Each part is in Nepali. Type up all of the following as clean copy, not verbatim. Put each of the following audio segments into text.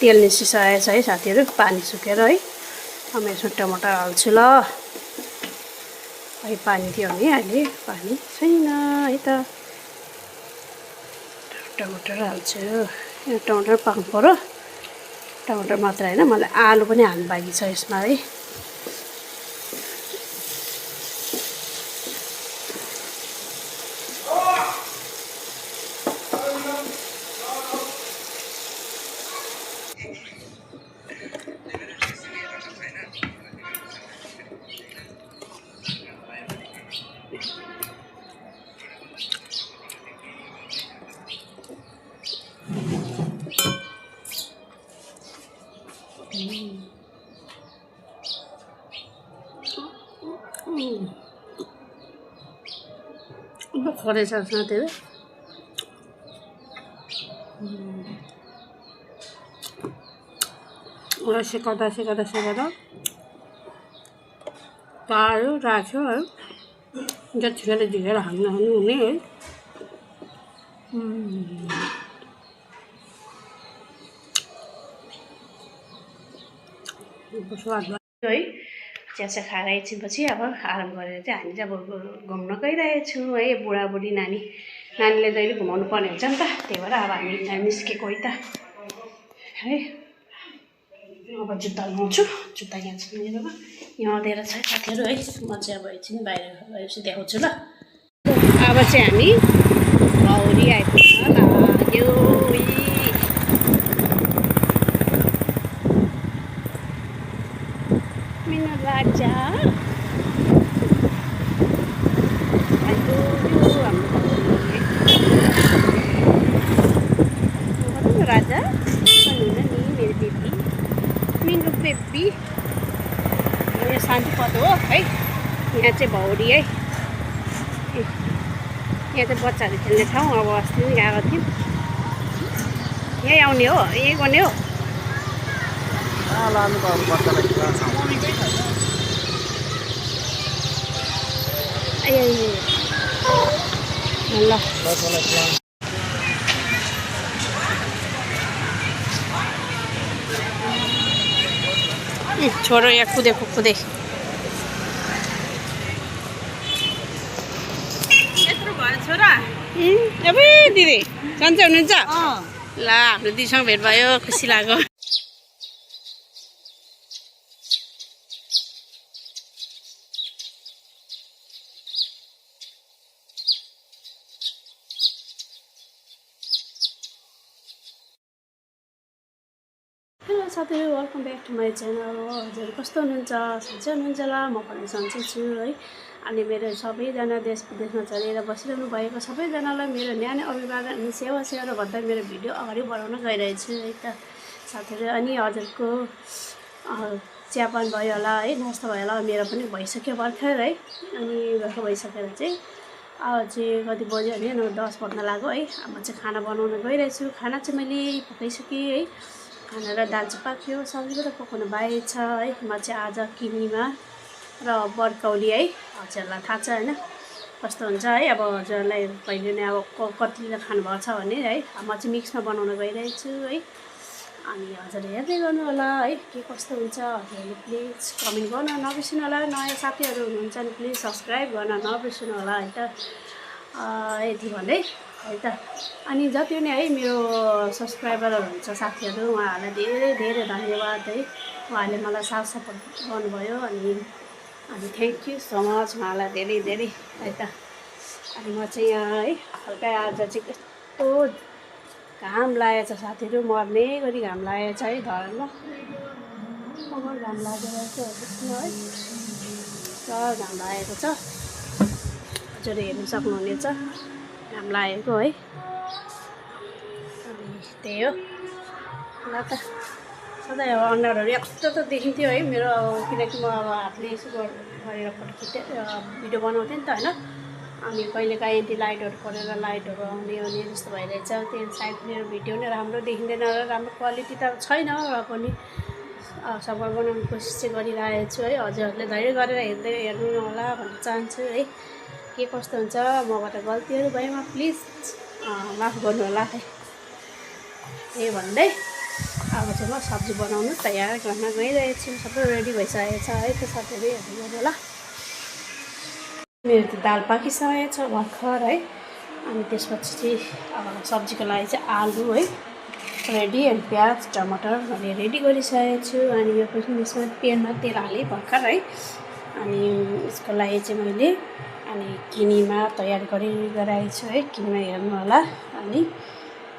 तेल निस्किसकेको छ है साथीहरू, पानी सुकेर है। अब यसमा टमाटर हाल्छु ल। है पानी थियो भने अहिले पानी छैन है त। टमाटर हाल्छु। यो टमाटर पाक्नु पर्यो। टमाटर मात्र होइन, मलाई आलु पनि हाल्नु बाँकी छ यसमा है। खरेछ साथीहरू। सेकाउँदा तायो राख्यो है। जतिखेर झिकेर हाल्नु हुने है। स्वाद भयो है। चिया खाएर एकछिनपछि अब आराम गरेर चाहिँ हामी चाहिँ अब घुम्न गइरहेको छौँ है। बुढाबुढी नानीले जहिले घुमाउनु पर्ने हुन्छ नि त, त्यही भएर अब हामी निस्केको है त है। अब जुत्ता लगाउँछु। जुत्ता यहाँ छ मेरोमा, यहाँ अँधेर छ साथीहरू है। म चाहिँ अब एकछिन बाहिर गएपछि देखाउँछु ल। अब चाहिँ हामी भौरी आइपुग्न लाग्यो। मिनु राजा राजा भन्नुहुन्न नि मेरो बेबी, मिनु बेबी। यो शान्तिपद हो है। यहाँ चाहिँ भौरी है। यहाँ चाहिँ बच्चाहरू खेल्ने ठाउँ। अब अस्ति पनि गएको थियौँ। यहीँ आउने हो, यहीँ गर्ने हो। ल छोरो यहाँ कुदेको कुदे। यत्रो भयो छोरा। अबे दिदी सन्चै हुनुहुन्छ? ल हाम्रो दिदीसँग भेट भयो, खुसी लाग्यो। हेलो साथीहरू, welcome back to my channel. हजुर कस्तो हुनुहुन्छ? सन्चै हुनुहुन्छ होला? म पनि सन्चै छु है। अनि मेरो सबैजना देश विदेशमा चलेर बसिरहनु भएको सबैजनालाई मेरो न्यानो अभिवादन अनि सेवा भन्दा मेरो भिडियो अगाडि बढाउन गइरहेछु है त साथीहरू। अनि हजुरको चियापान भयो होला है, नास्ता भयो होला। मेरो पनि भइसक्यो भर्खर है। अनि भर्खर भइसकेर चाहिँ अब चाहिँ कति बज्यो भने 9-10 बज्न लाग्यो है। अब चाहिँ खाना बनाउन गइरहेछु। खाना चाहिँ मैले पकाइसकेँ है। खाना र दाल चाहिँ पाक्यो, सब्जी पनि पकाउनु बाहेक छ है। म चाहिँ आज किनीमा र बर्कौली है। हजुरलाई थाहा छ होइन कस्तो हुन्छ है। अब हजुरलाई पहिले नै अब कतिले खानुभएको छ भने है, म चाहिँ मिक्समा बनाउन गइरहेको छु है। अनि हजुरले हेर्दै गर्नु होला है के कस्तो हुन्छ। हजुरहरूले प्लिज कमेन्ट गर्न नबिर्सिनु होला। नयाँ साथीहरू हुनुहुन्छ भने प्लिज सब्सक्राइब गर्न नबिर्सिनु होला है त। यति भन्दै है त। अनि जति पनि है मेरो सब्सक्राइबरहरू हुन्छ साथीहरू, उहाँहरूलाई धेरै धेरै धन्यवाद है। उहाँहरूले मलाई साथ सपोर्ट गर्नुभयो। अनि थ्याङ्क यू सो मच उहाँलाई धेरै धेरै है त। अनि म चाहिँ यहाँ है हल्का आज चाहिँ यस्तो घाम लागेको छ साथीहरू, मर्ने गरी घाम लागेको छ है। धरमा कमर घाम लागेर चाहिँ है घाम लागेको छ। हजुरले हेर्नु सक्नुहुनेछ घाम लागेको है। अनि त्यही हो ल त। सधैँ अब अनुहारहरू यस्तो त देखिन्थ्यो है मेरो, किनकि म अब हातले यसो गरेर फोटो खिच्दै भिडियो बनाउँथेँ नि त होइन। अनि कहिलेकाहीँ एन्टी लाइटहरू परेर लाइटहरू आउने जस्तो भइरहेछ। त्यही सायद मेरो भिडियो नै राम्रो देखिँदैन र राम्रो क्वालिटी त छैन र पनि सफल बनाउने कोसिस चाहिँ गरिरहेको छु है। हजुरहरूले धैर्य गरेर हेर्नु होला भन्न चाहन्छु है। के कस्तो हुन्छ, मबाट गल्तीहरू भएमा प्लिज माफ गर्नु होला है। यही भन्दै अब चाहिँ म सब्जी बनाउनु तयार गर्न गइरहेको छु। सबै रेडी भइसकेको छ है त साथीहरू, हेर्नु होला। मेरो त दाल पाकिसकेको छ भर्खर है। अनि त्यसपछि चाहिँ अब सब्जीको लागि चाहिँ आलु है रेडी, अनि प्याज टमाटर मैले रेडी गरिसकेको छु। अनि यो पनि यसमा पेनमा तेल हालेँ भर्खर है। अनि यसको लागि चाहिँ मैले किनिमा तयार गराएको छु है। किनिमा हेर्नु होला। अनि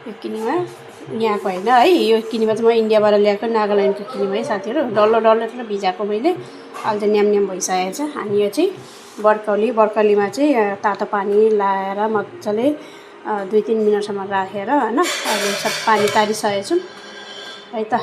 यो किनिमा यहाँको होइन है, यो किनिमा चाहिँ म इन्डियाबाट ल्याएको नागाल्यान्डको किनिमा है साथीहरू। डल्लो डल्लो भिजाएको मैले, अहिले चाहिँ न्याम भइसकेको छ। अनि यो चाहिँ बर्कलीमा चाहिँ तातो पानी लाएर मजाले 2-3 मिनटसम्म राखेर होइन, अहिले सब पानी तारिसकेको छु है त।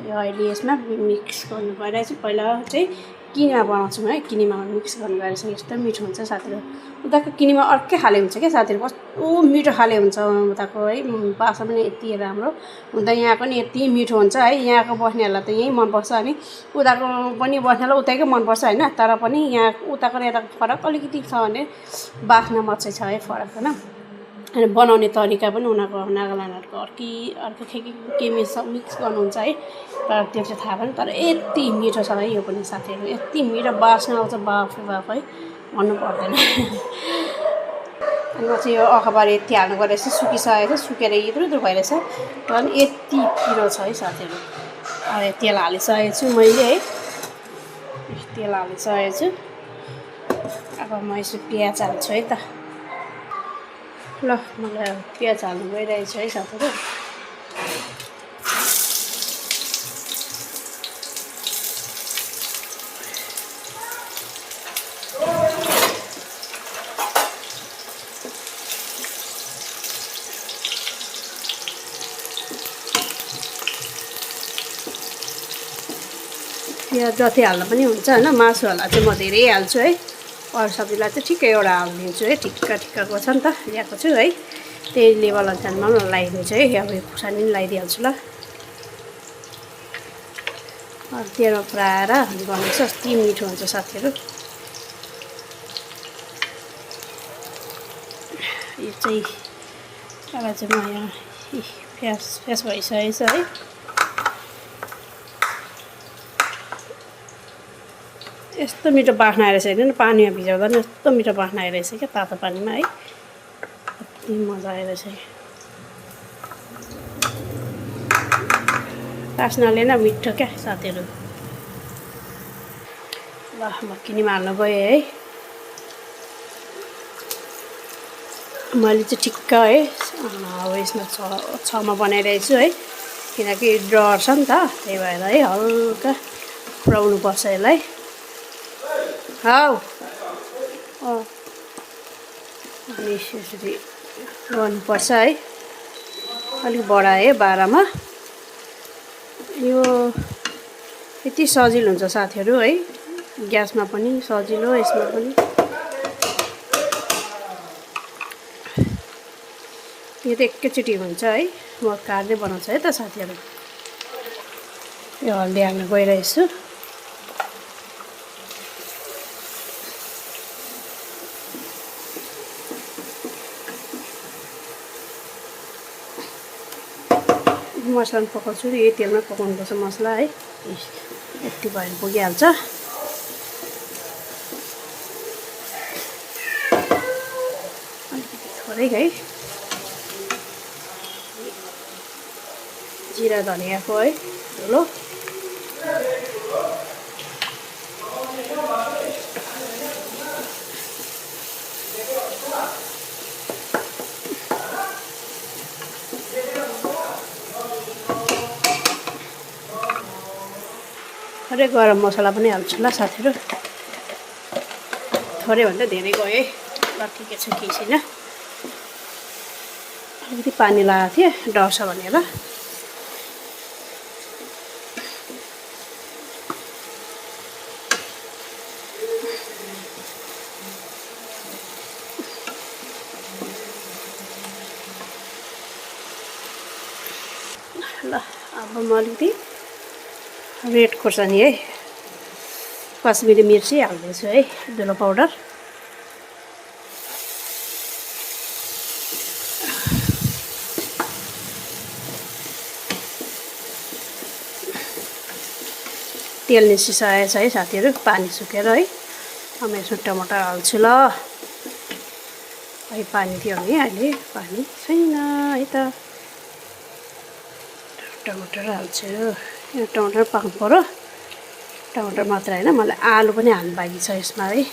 यो अहिले यसमा मिक्स गर्नु गइरहेको छु। पहिला चाहिँ किनिमा बनाउँछु है, किनिमामा मिक्स गर्नु गएर चाहिँ यस्तो मिठो हुन्छ साथीहरू। उताको किनिमा अर्कै खाले हुन्छ क्या साथीहरू, कस्तो मिठो खाले हुन्छ उताको है। बासा पनि यति राम्रो हुँदा यहाँको नि यति मिठो हुन्छ है। यहाँको बस्नेहरूलाई त यहीँ मनपर्छ, अनि उताको पनि बस्नेलाई उतैकै मनपर्छ होइन। तर पनि यहाँ उताको र यताको फरक अलिकति छ भने बास्ना मात्रै छ है फरक होइन। अनि बनाउने तरिका पनि उनीहरूको नागाल्यान्डहरूको अर्कै के मिक्स गर्नुहुन्छ है, तर त्यो चाहिँ थाहा भएन। तर यति मिठो छ है यो पनि साथीहरू, यति मिठो बास्ना आउँछ बाफ है, भन्नु पर्दैन। अनि म चाहिँ यो अखबार यति हाल्नु गएर चाहिँ सुकिसकेको छ, सुकेर इत्रु भइरहेछ। तर यति पिरो छ है साथीहरू। अब तेल हालिसकेको छु मैले है, तेल हालिसकेको छु। अब म यसो प्याज हाल्छु है त। ल मलाई प्याज हाल्नु गइरहेको छु है साथीहरू। प्याज जति हाल्दा पनि हुन्छ होइन। मासुहरूलाई चाहिँ म धेरै हाल्छु है, अरू सब्जीलाई चाहिँ ठिक्कै एउटा हालिदिन्छु है। ठिक्काको छ नि त ल्याएको छु है, त्यही लेभल अनुसारमा पनि लगाइदिन्छु है। अब यो खुर्सानी पनि लगाइदिइहाल्छु ल। तेलमा फ्राएर गर्नुपर्छ, कति मिठो हुन्छ साथीहरू। यो चाहिँ अब चाहिँ म यहाँ प्याज भइसकेको छ है। यस्तो मिठो बास्ना आइरहेछ हेर्नु न, पानीमा भिजाउँदा पनि यस्तो मिठो बास्ना आइरहेछ क्या तातो पानीमा है, कति मजा आइरहेछ। बास्नाले नै मिठो क्या साथीहरू। ल म किनिमा हाल्न गएँ है। मैले चाहिँ ठिक्क है अब यसमा छमा बनाइरहेको छु है, किनकि डर छ नि त, त्यही भएर है हल्का पुऱ्याउनु पर्छ यसलाई। अनि यसरी गर्नुपर्छ है, अलिक बढाएँ 12मा। यो यति सजिलो हुन्छ साथीहरू है, ग्यासमा पनि सजिलो, यसमा पनि। यो त एकैचोटि हुन्छ है, म काट्दै बनाउँछु है त साथीहरू। यो हल्दी हाल्न गइरहेछु। मसला पनि पकाउँछु, यही तेलमा पकाउनुपर्छ मसला है। यति भएर पुगिहाल्छ। अलिकति थोरै है जिरा धनियाँको है धुलो। थोरै गरम मसला पनि हाल्छु ल साथीहरू, थोरै भन्दा धेरै गयो है। ल ठिकै छ, केही छैन। अलिकति पानी लगाएको थिएँ डढ्छ भनेर। ल अब म अलिकति रेड खोर्सानी है, कश्मिरी मिर्ची हाल्दैछु है, धुलो पाउडर। तेल निस्किसकेको छ है साथीहरू, पानी सुकेर है। अब यसमा टमाटर हाल्छु ल। है पानी थियो भने अहिले पानी छैन है त। टमाटर हाल्छु। यो टमाटर पाक्नु पर्यो। टमाटर मात्र होइन, मलाई आलु पनि हाल्नु बाँकी छ यसमा है।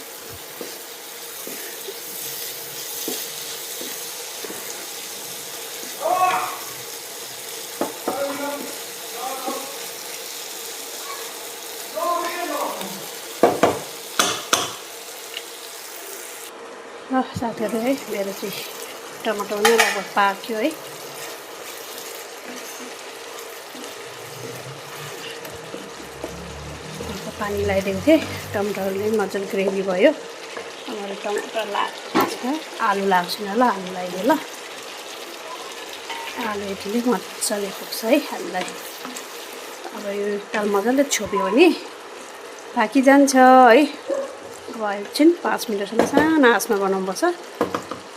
ल साथीहरू है, मेरो चाहिँ टमाटर पनि लगभग पाक्यो है। पानी लगाइदिएको थिएँ, टमाटरले मजाले ग्रेभी भयो। अब टमाटर लाग्छ, आलु लाग्छौँ ल, आलु लगाइदिएँ ल। आलु यतिले मजाले पुग्छ है हामीलाई। अब यो दाल मजाले छोप्यो भने पाकिजान्छ है। अब एकछिन 5 मिनटसम्म सानो आँचमा बनाउनुपर्छ।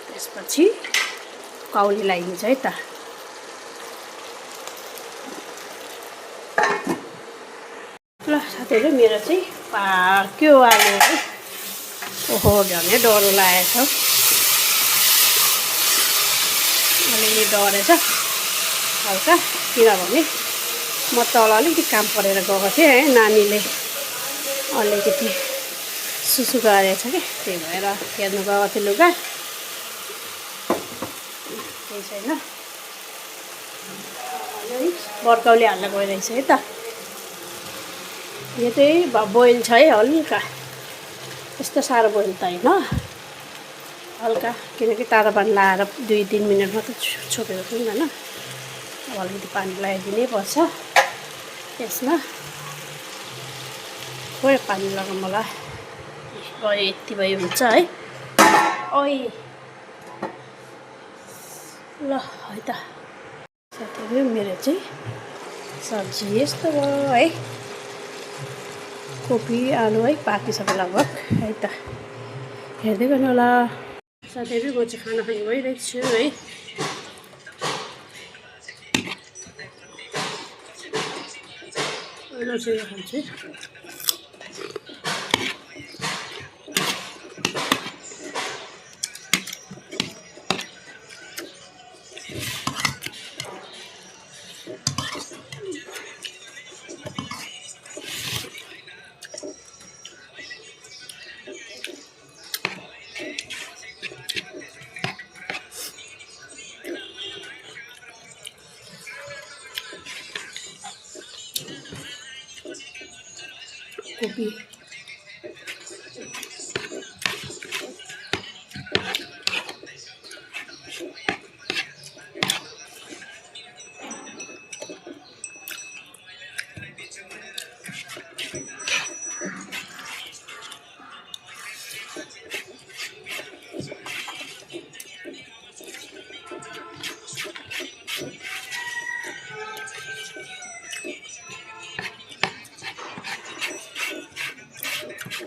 त्यसपछि काउली लगाइदिन्छ है त। ल साथीहरू, मेरो चाहिँ पाक्यो आलु है। ओहो झनै डह्रो लागेको छ, अलिअलि डढेछ हल्का, किनभने म तल अलिकति काम परेर गएको थिएँ है। नानीले अलिकति सुसु गरेछ कि, त्यही भएर हेर्नु गएको थिएँ लुगा। केही छैन, बर्काउले हाल्न गइरहेछ है त। यो चाहिँ बोइल छ है हल्का, यस्तो साह्रो बोइल त होइन, हल्का। किनकि तातो पानी लगाएर 2-3 मिनट मात्रै छोपेको थियौँ होइन। अब अलिकति पानी लगाइदिनै पर्छ यसमा। खोइ पानी लगाउँ होला, भयो यति भयो हुन्छ है। ओइ ल है त साथीहरू, मेरो चाहिँ सब्जी यस्तो भयो है। कोपी आलु है पाकिसक्यो लगभग है त। हेर्दै गर्नु होला साथीहरू, म चाहिँ खाना खानु गइरहेको छु है। रोसेर खान्छु। कोपी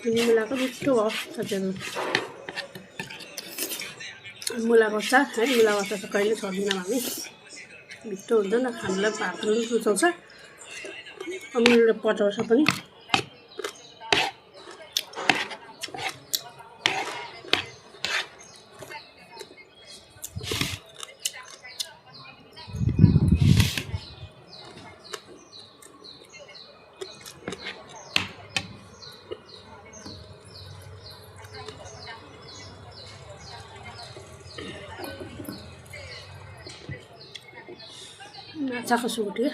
मुलाको मिठो हो सब्जीमा। मुलाको अचार है, मुलाको अचार त कहिले छोड्दैनौँ हामी। मिठो हुन्छ नि, हामीलाई भातहरू पनि रुचाउँछ, अमिलो पचाउँछ पनि। माछाको सुटी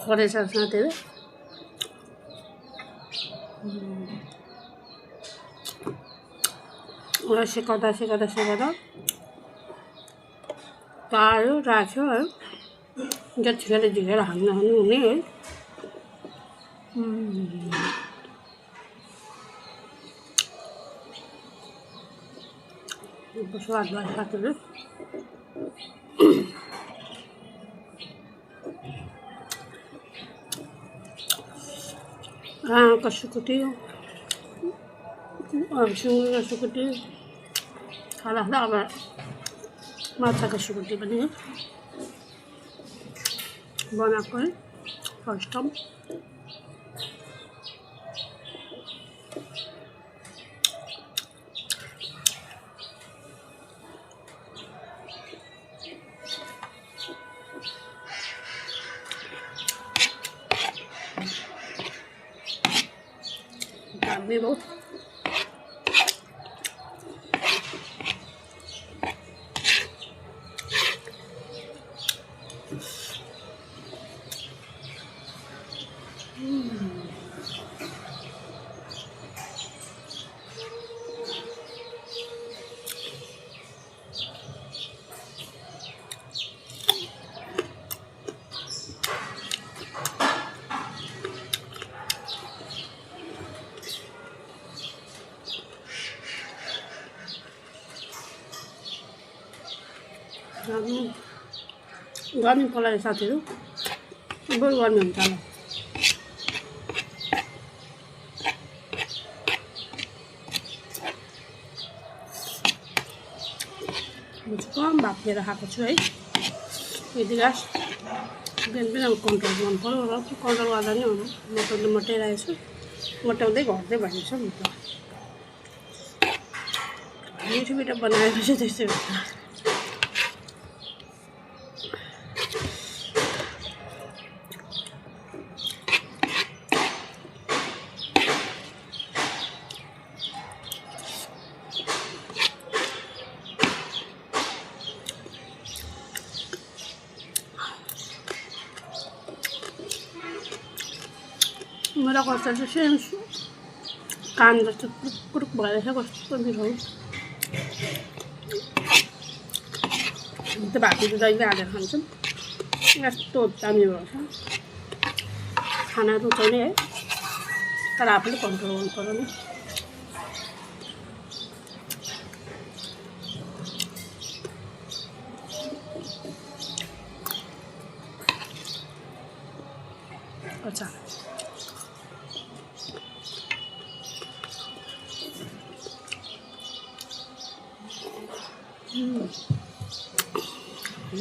खरेछ साथीहरू सेकाउँदा तायो राख्यो है जतिखेर झिकेर हाल्नु हुने है स्वाद भयो साथीहरू आँपको सुकुटी सुँगुरको सुकुटी खाँदा अब माछाको सुकुटी पनि बनाएको है फर्स्ट टाइम दामी बहुत गर्मी पलायो साथीहरू बरु गर्मी हुन्छ होला कम भात लिएर खाएको छु है यति गास बिहान पनि अब कन्ट्रोल गर्नु पऱ्यो र कन्ट्रोल गर्दा नि मोटाइरहेको छु मोटाउँदै घट्दै भएको छ नि त मिठो मिठो बनाएपछि त्यस्तै हुन्छ मेरो कस्तो चाहिँ सेम कान जस्तो कुरुक भइरहेछ कस्तो मिठो त्यो भात जहिले हालेर खान्छौँ यस्तो दामी भएछ खाना रुचाउने है तर आफूले कन्ट्रोल गर्नु पर्यो नि अच्छा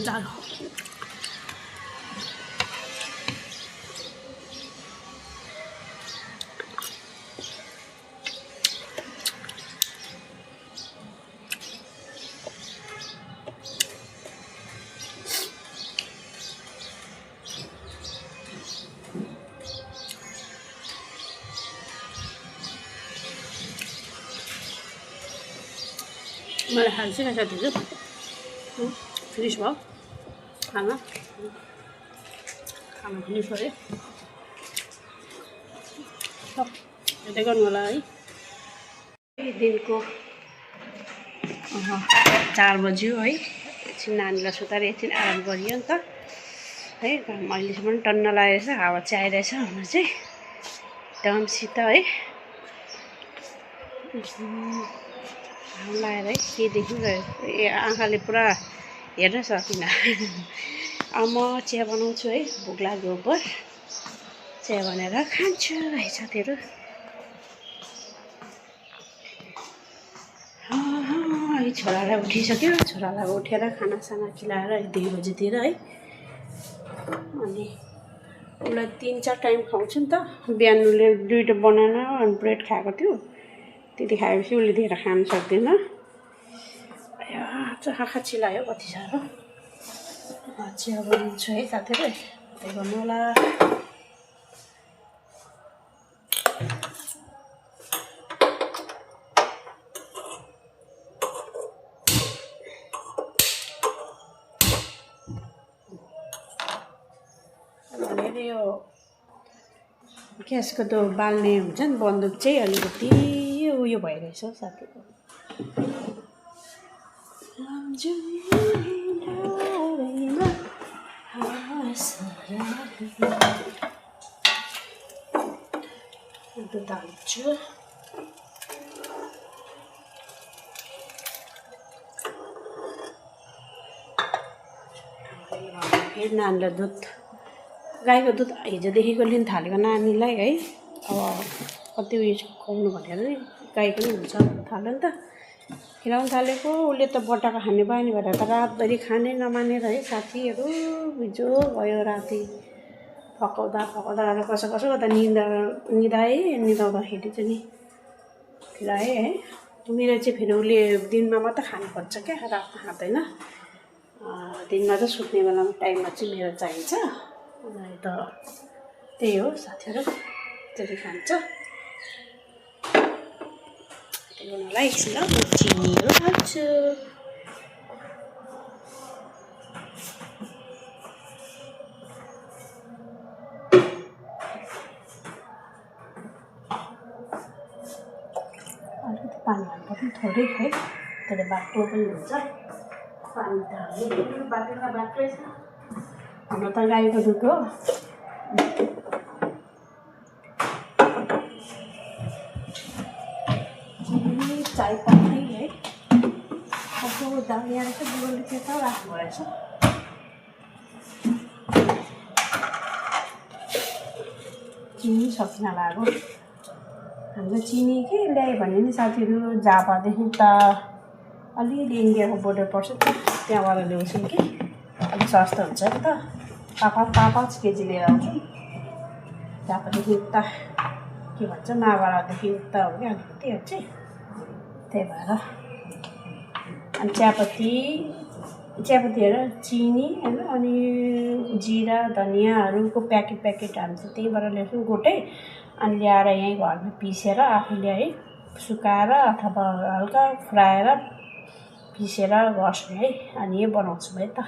दाल मलाई खान्छै साथीहरू फिनिस भयो खाना फिनिस भयो यतै गर्नु होला है दिनको 4 बज्यो है एकछिन नानीलाई सुताएर एकछिन आराम गरियो नि त है अहिलेसम्म टन्न लागेको छ हावा चाहिँ आइरहेछ हुन चाहिँ एकदमसित है लाएर है के देखिरहेको ए आँखाले पुरा हेर्न सकिनँ अब म चिया बनाउँछु है भोक लाग्यो बर चिया बनाएर खान्छु है साथीहरू है छोरालाई उठिसक्यो छोरालाई उठेर खानासाना खिलाएर 2 बजीतिर है अनि उसलाई 3-4 टाइम खुवाउँछु नि त बिहान उसले 2टा बनाना अनि ब्रेड खाएको थियो त्यति खाएपछि उसले धेरै खान सक्दैन आँखा चिलायो कति साह्रो चिया बनाउँछु है साथीहरू त्यही गर्नु होला अनि यो ग्यासको त्यो बाल्ने हुन्छ नि बन्दुक चाहिँ अलिकति उयो भइरहेछ साथीको। दुध हाल्छु। फेरि नानीलाई दुध, गाईको दुध हिजोदेखिको लिन थालेको नानीलाई है। अब कति उयो खुवाउनु भनेर नि गाईको पनि हुन्छ थाल्यो नि त, खिलाउनु थालेको। उसले त बट्टाको खाने बानी भएर त रातभरि खाने नमानेर है साथीहरू हिजो भयो राति पकाउँदा कसो गर्दा निदाउँदाखेरि चाहिँ नि खिलाएँ है। मेरो चाहिँ फेरि उसले दिनमा मात्रै खानु खोज्छ क्या, रातमा खाँदैन। दिनमा चाहिँ सुत्ने बेलामा टाइममा चाहिँ मेरो चाहिन्छ। त त्यही हो साथीहरू, त्यसरी खान्छ। त्यही हुनलाई एकछिन ल चिनीहरू हाल्छु। अलिकति पानी हाल्नुपर्छ थोरै है, त्यसले बाक्लो पनि हुन्छ। पानी त हाल्नु बाक्लै छ, हुन त गाईको दुध हो। चाय पत्ती है, अब दाल यहाँ चाहिँ बुढोले चाहिँ त राख्नु रहेछ। चिनी सकिन लाग्यो। हाम्रो चिनी के ल्यायो भने नि साथीहरू झापादेखि त अलिअलि इन्डियाको बोर्डर पर्छ, त्यहाँबाट ल्याउँछौँ कि अलिक सस्तो हुन्छ नि त। 5 केजी लिएर आउँछौँ। झापादेखि त के भन्छ माबारदेखि त हो क्या अलिकति हो चाहिँ, त्यही भएर। अनि चियापत्तीहरू चिनी होइन, अनि जिरा धनियाँहरूको प्याकेट हामी चाहिँ त्यहीँबाट ल्याउँछौँ गोटै। अनि ल्याएर यहीँ घरमा पिसेर आफूले है सुकाएर अथवा हल्का फ्राएर पिसेर गर्छौँ है। अनि यो बनाउँछु है त,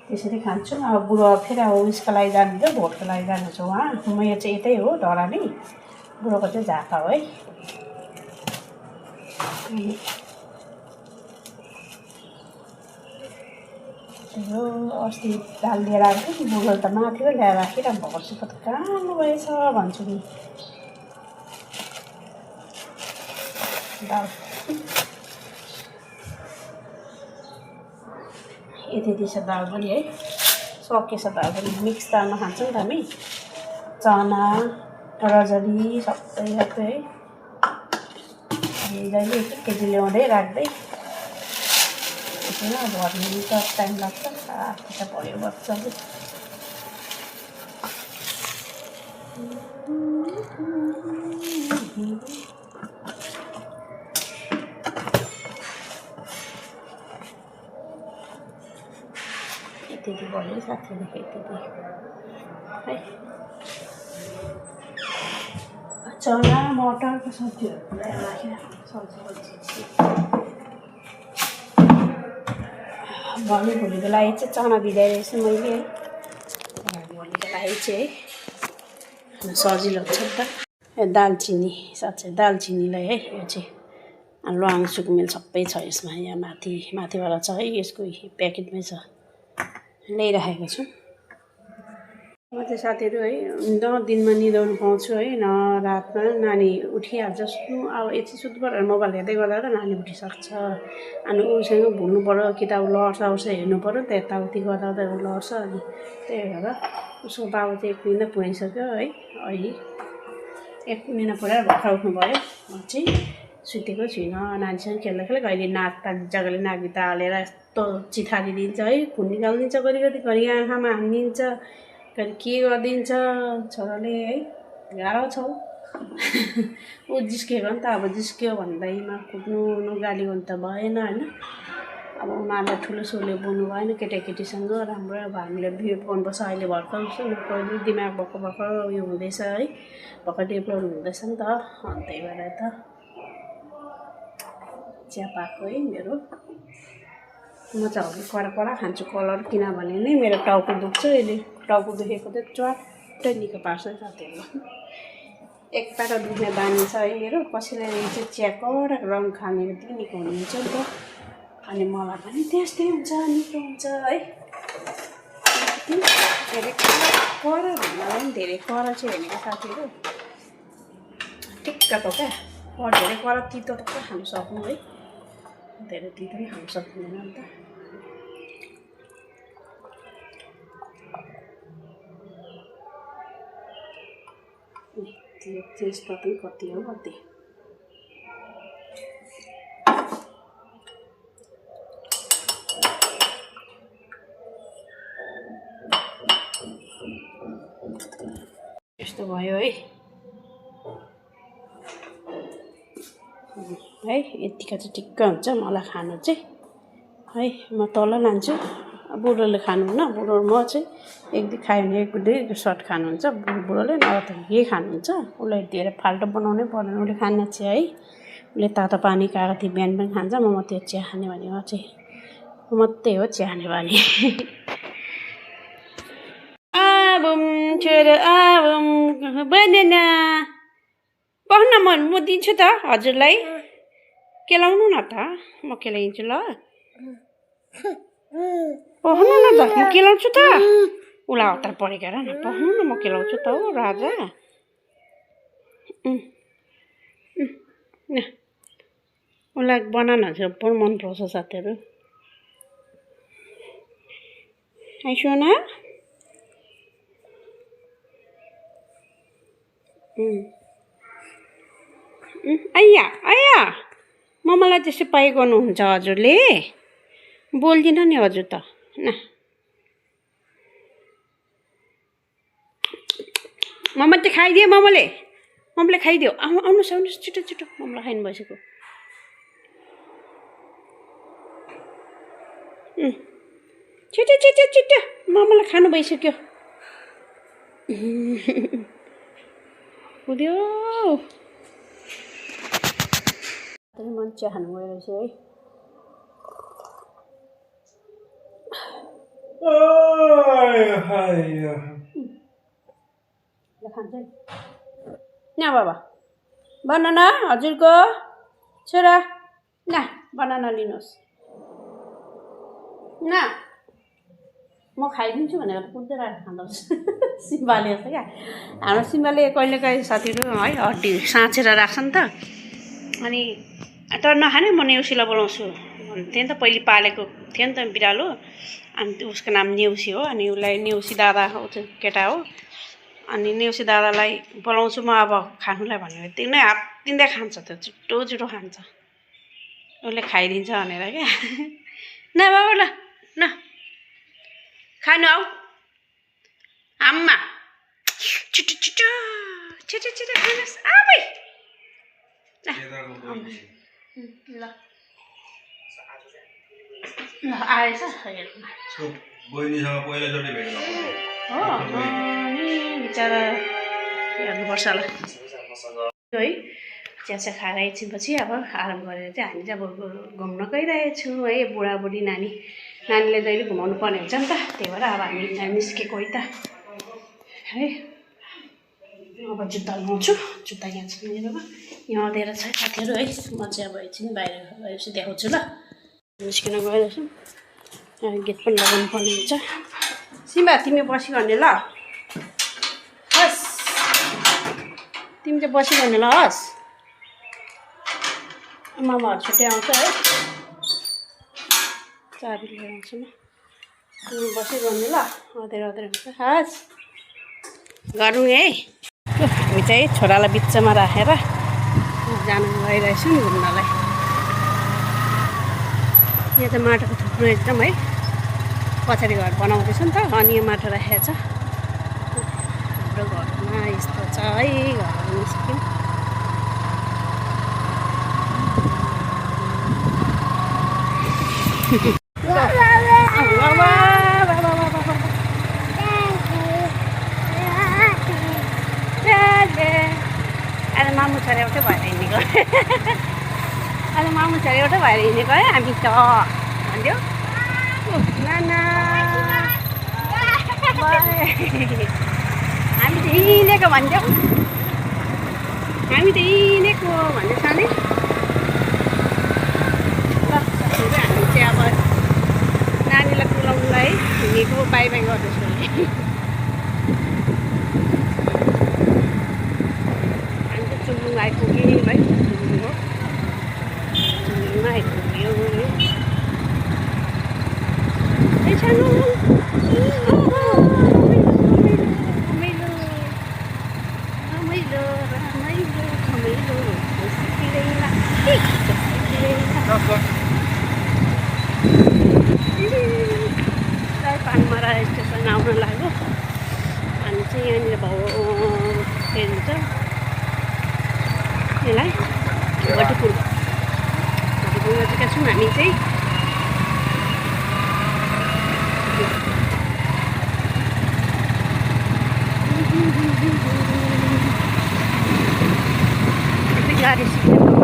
त्यसरी खान्छु। अब बुढो फेरि अब उयसको लागि जानुहुन्छ, भोटको लागि जानुहुन्छ उहाँ। म यो चाहिँ यतै हो ढराली, बुढोको चाहिँ झापा हो है। यो अस्ति दाल लिएर आएको थिएँ, बुढो त माथिबाट ल्याएर राखिरहनु भएको छु, त कहाँ गएछ भन्छु नि। दाल यति छ दाल पनि है, सकेछ दाल पनि। मिक्स दालमा खान्छौँ नि त हामी, चना रजनी सबै सबै है। जहिले 1 केजी ल्याउँदै राख्दै त्यसमा भर्नु त टाइम लाग्छ। त भयो बच्चाले यति भयो साथीले यति है। चना मटरको सब्जीहरू राखेर सब्जी भोलिको लागि चाहिँ चना भिजाइरहेछु मैले है। भोलिको लागि चाहिँ है सजिलो हुन्छ नि त। दालचिनी साँच्चै दालचिनीलाई है, यो चाहिँ ल्वाङ सुकमेल सबै छ यसमा। यहाँ माथिबाट छ है, यसको प्याकेटमै छ, ल्याइराखेको छु। म चाहिँ साथीहरू है न दिनमा निदाउनु पाउँछु है, न रातमा। नानी उठिहाल्छ सुत्नु, अब एकछिन सुत्नु पऱ्यो मोबाइल हेर्दै गर्दा त नानी उठिसक्छ। अनि उसँग भुल्नु पऱ्यो कि त अब लड्छ हेर्नु पऱ्यो, त यताउति गर्दा त लड्छ। अनि त्यही भएर उसको बाबा चाहिँ 1 महिना पुगिसक्यो है, अहिले 1 महिना पुऱ्याएर भर्खर उठ्नु पऱ्यो। म चाहिँ सुतेको छुइनँ, नानीसँग खेल्दा अहिले नाक जग्गाले नाकभित्र हालेर यस्तो चिथारिदिन्छ है, खुन निकालिदिन्छ घरि आँखामा हानिदिन्छ, घरि के गरिदिन्छ छोराले है। गाह्रो छ ऊ जिस्केको नि त, अब जिस्क्यो भन्दैमा कुट्नु गाली गर्नु त भएन होइन। अब उनीहरूलाई ठुलो सोले बोल्नु भएन केटाकेटीसँग राम्रो। अब हामीले बिहेभ गर्नुपर्छ। अहिले भर्खर दिमाग भर्खर उयो हुँदैछ है, भर्खर डेभलप हुँदैछ नि त। अनि त्यही भएर त चिया पाएको है मेरो। म चाहिँ कडा कडा खान्छु कलर, किनभने नै मेरो टाउको दुख्छ। यसले टाउको दुखेको चाहिँ च्वाट्टै निको पार्छ साथीहरू। एकपल्ट दुख्ने बानी छ है मेरो। कसैलाई चाहिँ चिया कडा रङ खाने पनि निको हुनुहुन्छ नि त, अनि मलाई पनि त्यस्तै हुन्छ, निको हुन्छ है। धेरै कडा भन्दा पनि धेरै कडा चाहिँ हेर्नेको साथीहरू ठिक्कको क्या। धेरै कडा तितो त खानु सक्नु है, धेरै तितो पनि खानु सक्दैन नि त। त्यो तेजपत्ता कति हो कति। यस्तो भयो है। यतिका चाहिँ ठिक्क हुन्छ मलाई खानु चाहिँ है। म तल लान्छु, बुढोले खानुहुन्न। बुढो म चाहिँ एक दुई खायो भने एक दुई सर्ट खानुहुन्छ बुढोले, नभए त के खानुहुन्छ। उसलाई धेरै फाल्टो बनाउनै पर्दैन, उसले खाने चिया है। उसले तातो पानी खाएको थियो बिहान पनि खान्छ, म त्यो चिया खाने भनेको चाहिँ मात्रै हो चिया खाने बानी। आबुम छोरा आबुम बनाना पढ्न म दिन्छु त हजुरलाई, केलाउनु न त, म केलाइदिन्छु ल। पढ्नु न त, म केलाउँछु त। उसलाई हतार पढेको हेर न, पढ्नु न, म केलाउँछु त हो राजा। उसलाई बनाना चाहिँ पनि मन पराउँछ साथीहरू। आइसोना आइया आइया, मम्मालाई त्यसै पाइ गर्नुहुन्छ हजुरले, बोल्दिनँ नि हजुर त। न मम्मा चाहिँ खाइदियो, मम्माले खाइदियो। आउनुहोस् आउनुहोस् छिटो छिटो, मम्मालाई खाइनु भइसक्यो। छिटो छिटो छिटो, मम्मालाई खानु भइसक्यो। कुद्यो मन चिया खानु गयो रहेछ है। खान्छ न बाबा, बनाना हजुरको छोरा, न बनाना लिनुहोस् न, म खाइदिन्छु भनेर कुदेर आएर खाँदोस्। सिम्बाले जस्तो क्या हाम्रो सिम्बाले कहिलेकाहीँ साथीहरू है हड्डी साँचेर राख्छ नि त, अनि तर नखाने म नेउसीलाई बोलाउँछु भन्थेँ नि त। पहिले पालेको थियो नि त बिरालो, अनि उसको नाम नेउसी हो। अनि उसलाई नेउसी दादा हो, त्यो केटा हो। अनि नेउसी दादालाई बोलाउँछु म अब खानुलाई भन्ने बित्तिकै नै हात दिँदै खान्छ, त्यो छिटो छिटो खान्छ, उसले खाइदिन्छ भनेर क्या। न बाबा ल न खानु आऊ आम्मा, छिटो छिटो छिटो छिटो खानुहोस्। आबै ल ल आएछ हो नि बिचरा, हेर्नुपर्छ ल है। चिया खाएर एकछिनपछि अब आराम गरेर चाहिँ हामी चाहिँ अब घुम्न गइरहेको छौँ है। बुढाबुढी नानीले जहिले घुमाउनु पर्ने हुन्छ नि त, त्यही भएर अब हामी निस्केको है त है। अब जुत्ता लाउँछु, जुत्ता यहाँ छ मेरोमा, यहाँ अँधेरो छ साथीहरू है। म चाहिँ अब एकछिन बाहिर गएपछि देखाउँछु ल। निस्किन गइरहेछु, गेट पनि लगाउनु पर्ने हुन्छ। सिम्बा तिमी बसिगर्ने ल, हस् तिमी चाहिँ बसिगर्ने ल, हस् मामाहरू छुट्टै आउँछ है, चाबी लिएर आउँछु म, तिमी बसिगर्ने ल, अँधेरो हुन्छ। हस् गरौँ है। हामी चाहिँ छोरालाई बिचमा राखेर जानु गइरहेछौँ घुम्नलाई। यहाँ त माटोको थुप्रो एकदम है, पछाडि घर बनाउँदैछ नि त, अनि यो माटो राखेको छ। हाम्रो घरमा यस्तो छ है, घरहरू निस्क्यौँ। आज मामु छोरा एउटै भएर हिँडेको, आज मामु छोरा एउटै भएर हिँडेको है हामी त भन्थ्यो। नाना हामी त हिँडेको भन्छौँ हामी त हिँडेको भन्दैछ नि ल हामी चाहिँ अब नानीलाई कुलाउनुलाई हिँडेको बाई बाई गर्दैछु हामी त चुम्बुङ आइपुग्यौँ है चुम्बुङमा आइपुग्यो सानो पानमारा स्टेसन आउन लाग्यो हामी चाहिँ यहाँनिर भाउ हेर्नुहुन्छ यसलाई भटिपुरमा चाहिँ छौँ हामी चाहिँ गाडी सिक्नु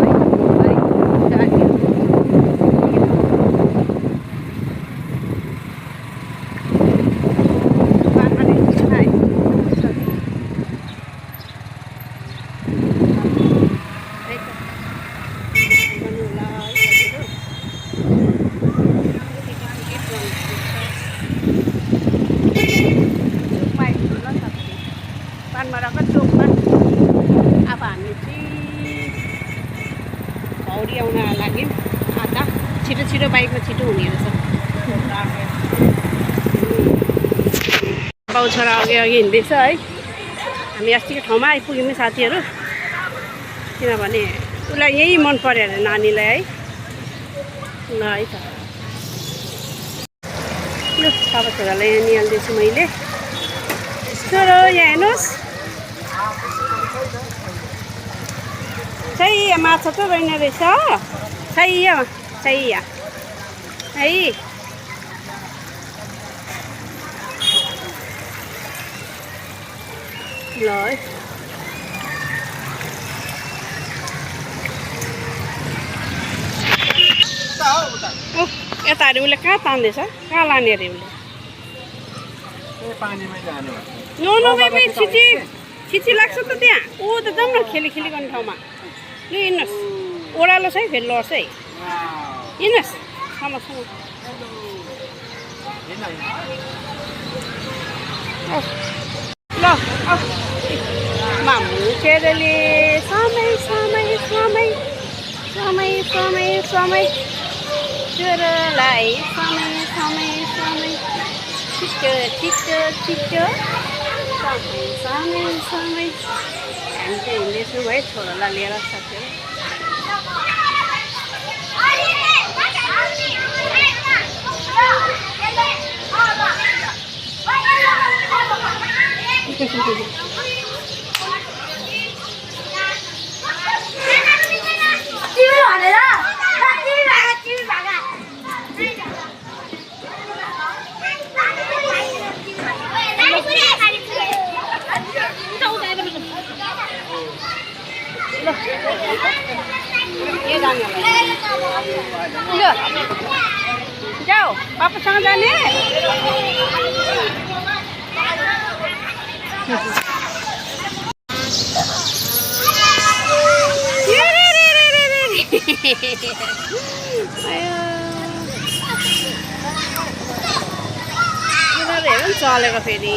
पानमाराको चोकमा अब हामी चाहिँ भौरी आउन लाग्यौँ आधा छिटो छिटो बाइकमा छिटो हुने रहेछ बाउ छोरा अघि अघि हिँड्दैछ है हामी अस्तिको ठाउँमा आइपुग्यौँ नि साथीहरू किनभने उसलाई यही मन पर्यो अरे नानीलाई है ल है त ल बाबा छोरालाई यहाँ निहाल्दैछु मैले छोरो यहाँ हेर्नुहोस् छैया माछा त रहेन रहेछ छैया छैया है ल है यता अरे उसले कहाँ तान्दैछ कहाँ लाने अरे उसले छिची छिची लाग्छ त त्यहाँ ऊ त जाउँ न खेली खेली गर्ने ठाउँमा लु हिँड्नुहोस् ओह्रालो छ है फेरि लड्छ है हिँड्नुहोस् समसँग ल मामु चेरले समय समय समय समय समय समय चोरलाई समय समय समय छिटो छिटो छिटो समय समय समय हामी चाहिँ हिँड्दैछौँ है छोरालाई लिएर साथीहरू जाऊ पापासँग जाने हेर चलेको फेरि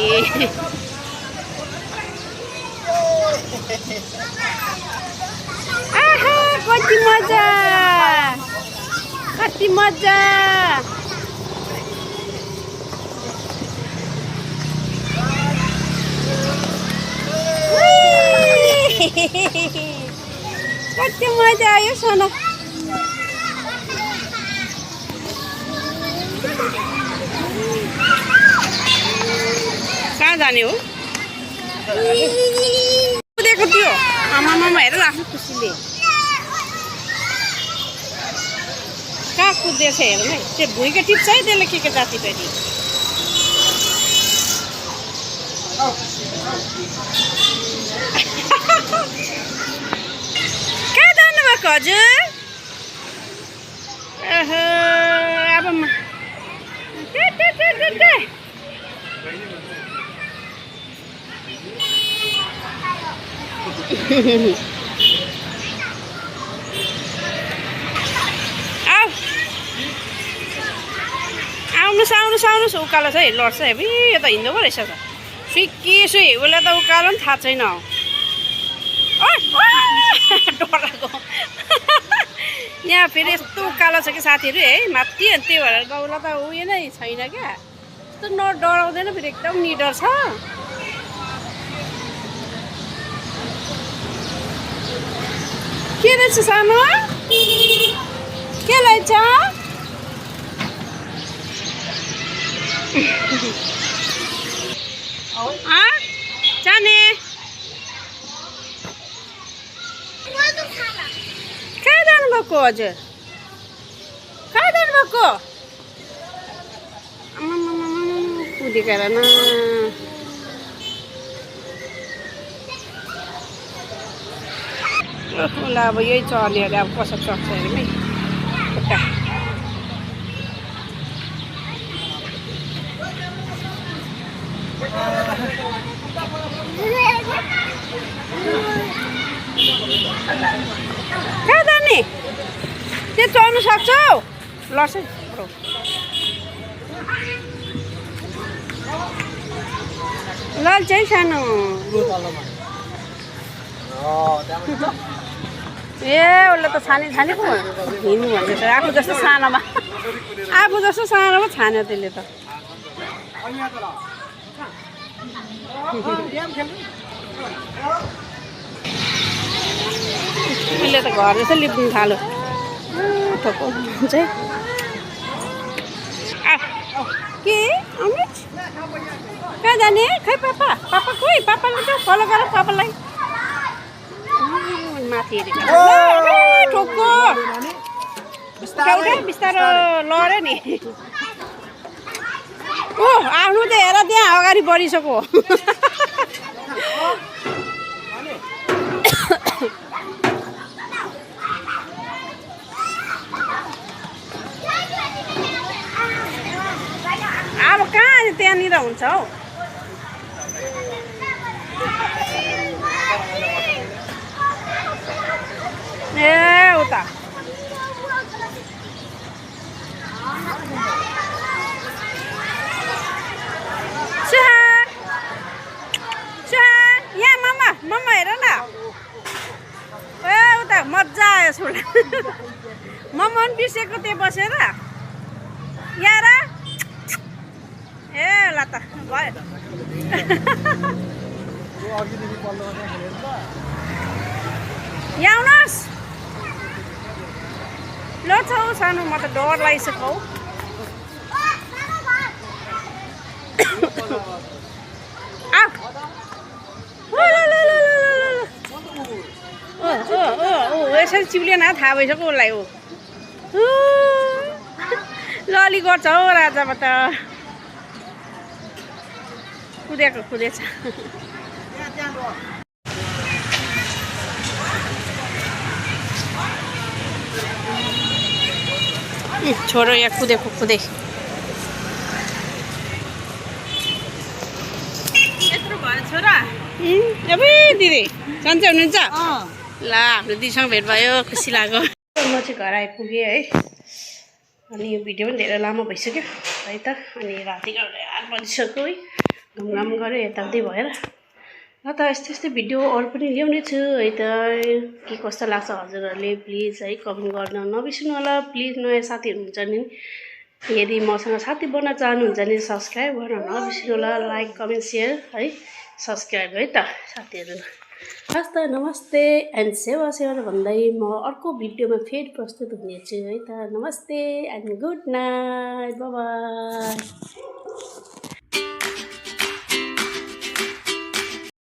आहा कति मजा कति मजा कति मजा आयो सोना कहाँ जाने हो कुदेको थियो आमामा हेर आफ्नो खुसीले कहाँ कुदेछ हेर न त्यो भुइँको टिप्छ है त्यसले के जाति फेरि कहाँ जानुभएको हजुर अब आउनुहोस् आउनुहोस् आउनुहोस् उकालो छ है लड्छ है यो त हिँड्नु पो रहेछ त सुइकी सुई उसले त उकालो पनि थाहा छैन डराएको यहाँ फेरि यस्तो उकालो छ कि साथीहरू है माथि अनि त्यही भएर गाउँलाई त उयो नै छैन क्या यस्तो डराउँदैन फेरि एकदम निडर छ के रहेछ सानो के रहेछ जाने कहाँ जानुभएको हजुर कहाँ जानुभएको कुदेको हेर न ल अब यही चढ्ने अरे अब कसो चढ्छ अरे है खुट्टा कहाँ जाने त्यो चढ्नु सक्छौ लड्छ लड्छ है सानो ए उसले त छानी छानी पो हिँड्नु भन्दैछ आफू जस्तो सानोमा छान्यो त्यसले त उसले त घर जस्तो लिप्नु थाल्यो थोको चाहिँ के अमित कहाँ जाने खै पापा खोइ पापाले त फलो गर पापालाई माथि हेरेको ठोक्को बिस्तारो लड्यो नि ओ आफ्नो त हेर त्यहाँ अगाडि बढिसक्यो अब कहाँ त्यहाँनिर हुन्छ हौ ए उता यहाँ मम्मा हेर न ए उता मजा आयो छोरा मम्मा पनि बिर्सेको त्यहाँ बसेर यहाँ र ए ल त भयो यहाँ आउनुहोस् ल छौ सानो म त डर लागिसक्यो यसरी चिप्लिएन थाहा भइसक्यो उसलाई हो लली गर्छ हौ राजामा त कुदेछ छोरो यहाँ कुदेको यत्रो भयो छोरा अब दिदी सन्चै हुनुहुन्छ ल हाम्रो दिदीसँग भेट भयो खुसी लाग्यो म चाहिँ घर आइपुगेँ है अनि यो भिडियो पनि धेरै लामो भइसक्यो है त अनि रातिको 8 बजिसक्यो है घुमघाम गऱ्यो यताउति भएर ल त यस्तै भिडियो अरू पनि ल्याउने छु है त के कस्तो लाग्छ हजुरहरूले प्लिज है कमेन्ट गर्न नबिर्सनु होला प्लिज नयाँ साथीहरू हुन्छ नि यदि मसँग साथी बन्न चाहनुहुन्छ भने सब्सक्राइब गर्न नबिर्सनु होला लाइक कमेन्ट सेयर है सब्सक्राइब है त साथीहरू हस् त नमस्ते एन्ड सेवा भन्दै म अर्को भिडियोमा फेरि प्रस्तुत हुनेछु है त नमस्ते and good night bye bye